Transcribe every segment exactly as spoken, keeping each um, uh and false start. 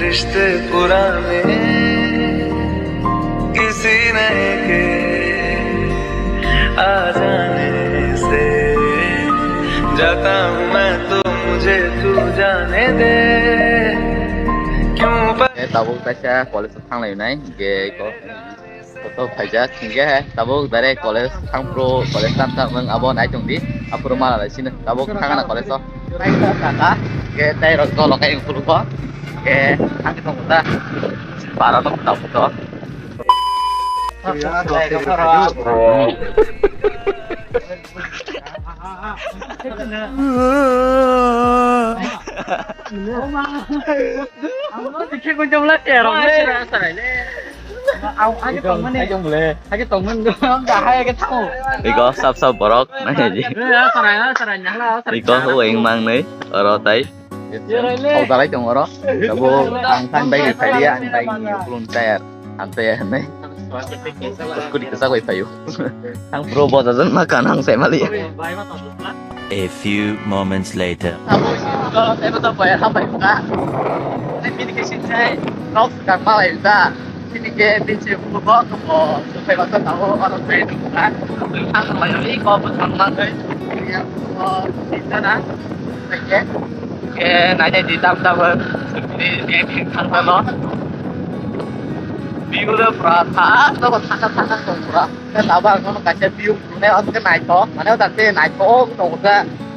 रिश्ते पुराने किसी नए के आ जाने से जाता हूँ मैं तो मुझे तू जाने दे क्यों पर Eh, tabuk kaisa college o thanglai nai, hingke iko photo khaijak, hingke tabuk direct college thangphuru college tam tam wng abo nai tongdi, aphuru mala lai sino tabuk thangna college o. Hingke tei rok dolo kai khulukho, hingke thangkhe tongo ta, para no tabuk to. Iko sap sap borok naidi. Iko huweng mangnwi oro tai. Hau dalai tong oro. Tabuk ang thang bai phai dia, ang bai ni ukulung tayar. Ang tayar nai. Scooty kwchak bai phaio. Ang pro bojajan ma kan ang sai mali. A few moments later. Tabuk si ko tebo to bai ha bai ka. Nai bini ke sin sai. Nok ka malai ta. Bini ke bin se ko ko ko. Sai ko ta ko oro sai ka. Ang bai ni ko ko thang mang kai. Ya ko. Sana. Ke, ke, naina di tam tam, di, di, di, tam tam no. View le pura thak, to thak, thak, thak, thak, pura. Ke taba kono kaisa view ne, oske naito, mane oda te naito, o no oda,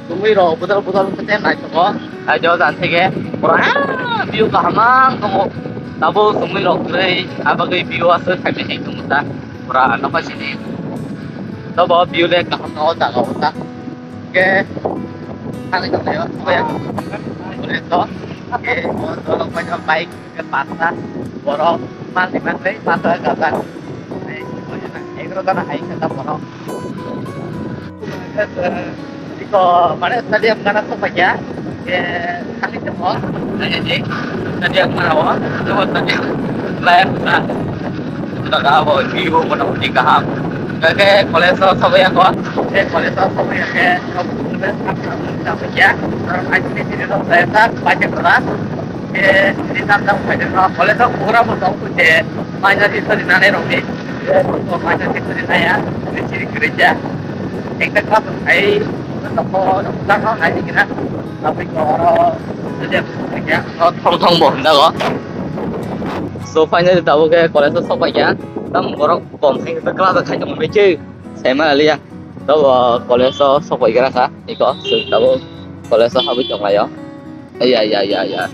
sumui ro, budal, budal, te naito ko. Ai jo jan te ke, pura, ah, view kaham ang tongo. Tabo sumui ro kre, abagwi view aswk khaimi hai tongo ta. Pura ano pa sini. Tobo view le kaham no jaga o ta. Ke, thangwi tonglaio, soya. Ore to, ke, o, o, o, bike, ke, pasta, borok, mansi, mansi, pasta, gata. Ei, o, jana, egaroh jana hai khe ta borok. Iko, mane, stadium gana sok paikha. Ke thangwi tongo, nai di, stadium gana o, tongo stadium. Lai sa. Jaga bo view bo motamoti kaham. Ke college o sobai ya ko. Ke college o sobai ya ke. Ke college o pura bo tong je. Minus history nane rong ni. Minus history naya. Siri kerja. Ekta class ai. Thong thong bo dago. So finally tabuk ke college o sok paikha. Tam borok kom thang class khai tong bai khe. Sai ma liya. Tabuk college o sok paikha kha. Iko so tabuk college o habwi tong laio. Ya ya ya ya.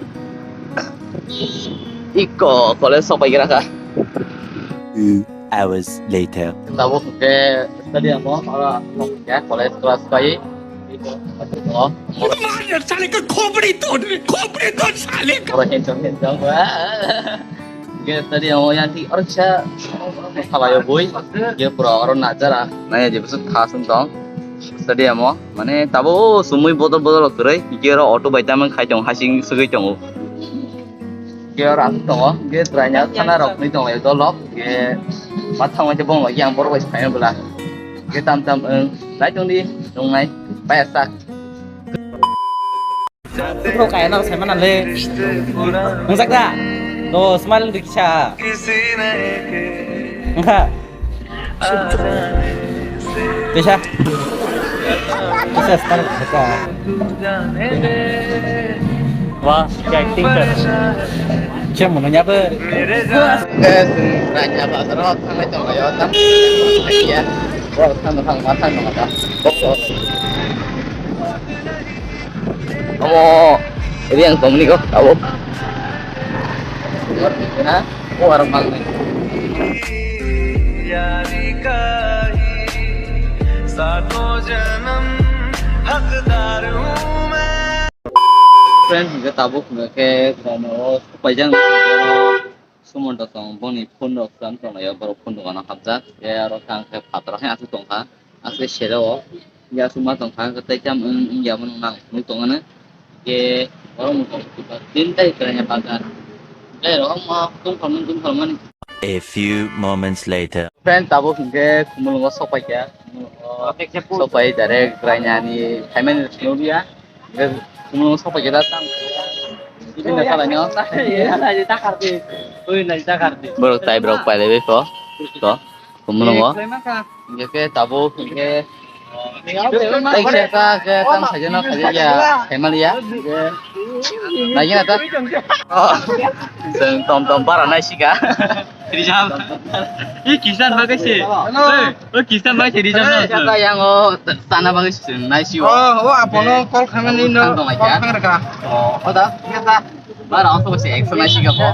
Iko college sok paikha kha. Hours later. Tabuk ke stadium o oro ya college class pai. Oro henchong henchong ba. Ke stadium o yang ti oro kisa khalai o bui. Ke pura oro najara. Nai je bwswk tha sung tong. Stadium o mane tabuk sumui bodol bodol kwrwi. Ke oro auto bai tamo khai tong hasing sugui tongo. Ke oro aswk tongo, ke chwraini thana rok hwnwi tonglaio dolok, ke ma thangmani bongbai yang borok bai sai bwla. Ke tam tam wng lai tongdi, tongnai, paya sak. Kufrok kaya na sai mana le. Nungjak da? Do smile di kisa. Wngkha. Kaisa. Kaisa star kha. Wah, acting kar. Siya mo nanya ba? Guys, ranya ba saro thang lai tong yo tam. Ya. Bro, thang thang ma thang ma ta. Omo, ini yang komuni ko, abo. Ha? Oh, orang mang ni. Friend, hingke tabuk hingke ke kono paijak. Sumonto tong boni phone rok cham tong laio, borok phone dogano hapjak. Tei aro khe ang khe phataro khe aswk tongkha, aswk sero o. Ya aswk ma tongkha, tei tam wng wng ya mano nang phunuk tongmani. Ke borok motong tin tai kwlaina bazar. Tei rok ma tongphalmani tongphalmani. A few moments later. Friend, tabuk hinkhe Khumulwngo sok paikha. Khumulwngo sok pai direct Rainani phaimani phunukya. Khumulwngo sok paikha da tamo. Borok tai borok pailaibai kho. Kho. Kumulungo. Hingke ke tabuk hingke. Tei kisa ka ke tang saijano khajakya. Khaimaliya. Naikhe na ta. Oh. Chwng tom tom para naisika. Rijam. I Kristan bagwi se. Hello. Ei, o Kristan bagwi se Rijam na. Kata yang o tana bagwi se naisi o. Oh, o apono call khamani no. Tang tong lai kha. Call khamani kha. Oh, o da. Bara ang sabo se action naisi ka bo.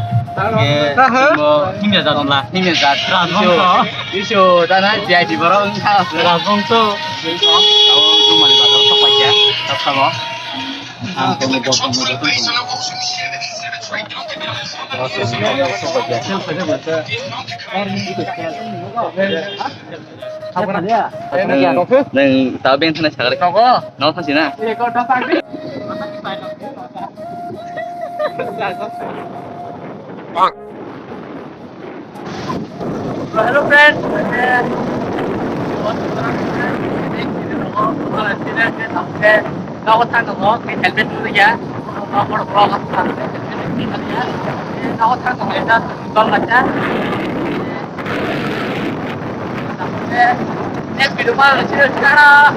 Ye, bo himya jat la. Himya jat. Rajbongso. Isu, isu, tana V I P borok wng kha. Rajbongso. Tamo jumani bazar sok paikya. Tamo. Ang tamo bosong bosong. Neng tau beng thana sagari. Nogo. Nogo thang sina. Hello friends. Nogo thang tongo, helmet nukya. Nogo thang tongo, helmet nukya. Next video ma, cheers, tara.